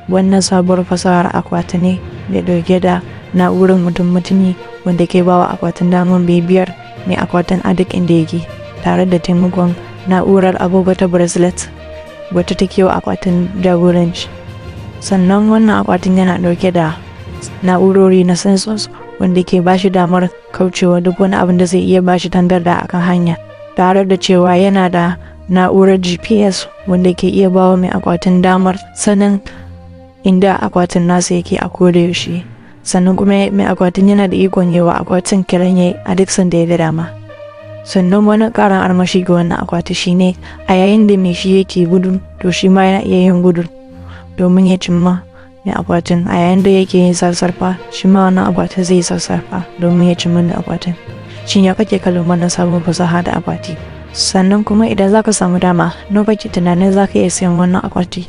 Wannan sabuwar fasahar akwati ne mai ɗauke da na'urar mutum-mutumi wanda ke bawa akwatin damar bibiyar mai akwatin a duk inda yake, tare da taimakon na'urar agogo ta bracelet wacce take wa akwatin jagoranci. Sannan wannan akwatin yana ɗauke da na'urori na sensors wanda ke bashi damar kaucewa duk wani abin da zai iya bashi tangarda akan hanya, tare da cewa yana da na'urar GPS wanda ke iya bawa mai akwatin damar sanin inda akwatin nasa yake a koda yaushe. Sannan kuma mai akwatin yana da ikon yi wa akwatin kiranye a duk sanda ya ga dama. Sannan wani karin armashi ga wannan akwati shine a yayin da mai shi yake gudu, to shi ma yana iya yin gudu domin ya cimma mai akwatin. A yayin da yake yin sassarfa, shi ma wannan akwatin zai yi sassarfa domin ya cimma mai akwatin. Shin ya kake kallon wannan sabon fasaha da akwati? Sannan kuma idan zaka samu dama, nawa kake tunanin zaka iya siyan wannan akwati?